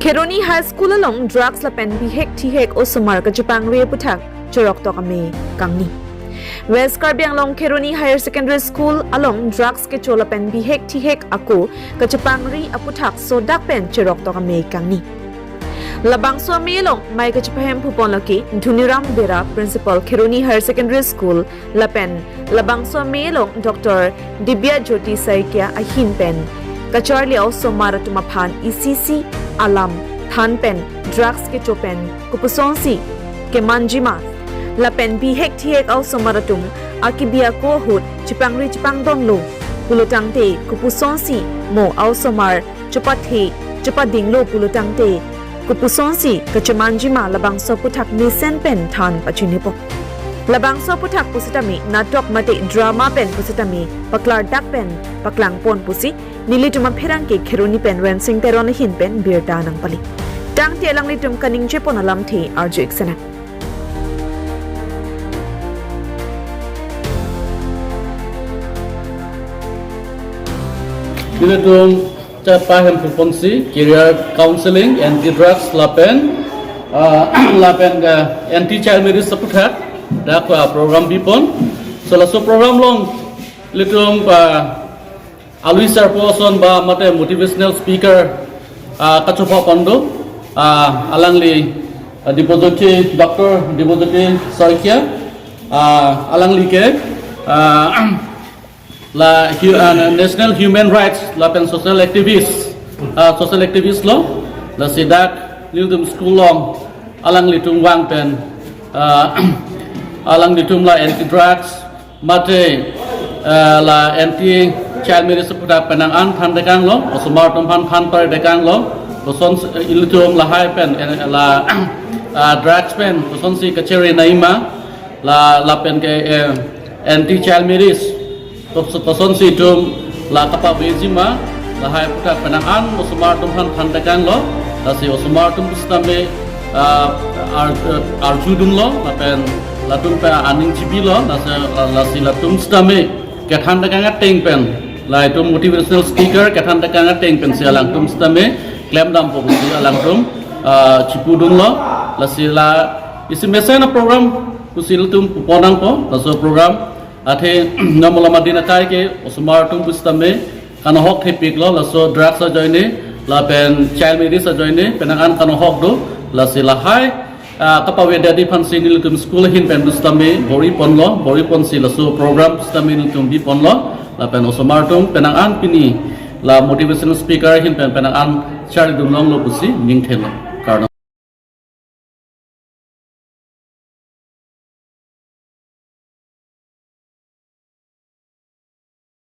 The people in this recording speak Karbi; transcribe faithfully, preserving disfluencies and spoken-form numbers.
Kheroni High School along drugs lapen bihek thihek osomar kachepangri aputhak cheroktok amei kangni. West Karbi Anglong Kheroni Higher Secondary School along drugs kecho lapen bihek thihek ako kachepangri aputhak sodak pen cheroktok amei kangni. Labangso amei along mei kachepahemphupon lake Dhuniram Bera, Principal Kheroni Higher Secondary School, lapen labangso amei along Doctor Dibya Jyoti Saikia ahin pen kacharli osomar atum aphan isi isi alam than pen drugs kecho pen kopusonsi kemanjima lapen bihek thihek osomar atum akibi ako ahut chepangri chepangdonlo pulo tangte kopusonsi mo osomar chepathe chepadinglo pulo tangte kopusonsi kachemanjima labangso aputhak mesen pen than pachinipo. Labangso aputhak pusitame natok mate drama pen pusitame paklardak pen paklangpon pusi nelitum apherangke Kheroni pen Rensing Teron ahin pen birta nangpali. Tangte alanglitum kaningjepon alamthe arju-ik sena. Nelitum chepahemphuponsi career counseling, anti drugs lapen, ah, lapen ke anti child marriage aputhak dak, ah, program bipon. So laso program along nelitum, ah, alwi sarpo ason ba mate motivational speaker, ah, kachopapon do, ah, alangli, ah, Dibojyoti, Doctor Dibojyoti Saikia, ah, alangli ke, ah, la hu-, ah, national human rights lapen social activist, ah, social activist lo, lasi dak nelitum school along alanglitum vang pen, ah, alanglitum la anti drugs mate, ah, la anti child marriage aputhak penang an than tekanglo, osomar atum aphan than pare tekanglo, koson, eh, ilitum lahai pen, eh, la, ah, drugs pen kosonsi kachere naima, la, lapen ke, eh, anti child marriage, kos-, kosonsi itum la kapavejima, lahai aputhak penang an osomar atum aphan than tekanglo, lasi osomar atum pusitame, ah, ar-, eh, arjudunlo, lapen latum pen aning chibilo, lasi, lasi latum sitame kethan tekang ateng pen, la itum motivational speaker kethan tekang ateng pensi alangtum sitame klemdampo pusi alangtum, ah, chipudunlo, lasi la isi mesen aprogram pusi ilitum pupon nangpo, laso program athe namolama din akai ke osomar atum pusitame kanohok thepiklo, laso drugs ajoine lapen child marriage ajoine penang an kanohok do, lasi lahai, ah, kapavedetji aphansi nelitum school ahin pen pusitame bor-iponlo, bor-iponsi laso program pusitame nelitum biponlo, lapen osomar atum penang an pini la motivational speaker ahin pen penang an charlidunlonglo pusi ningthelo.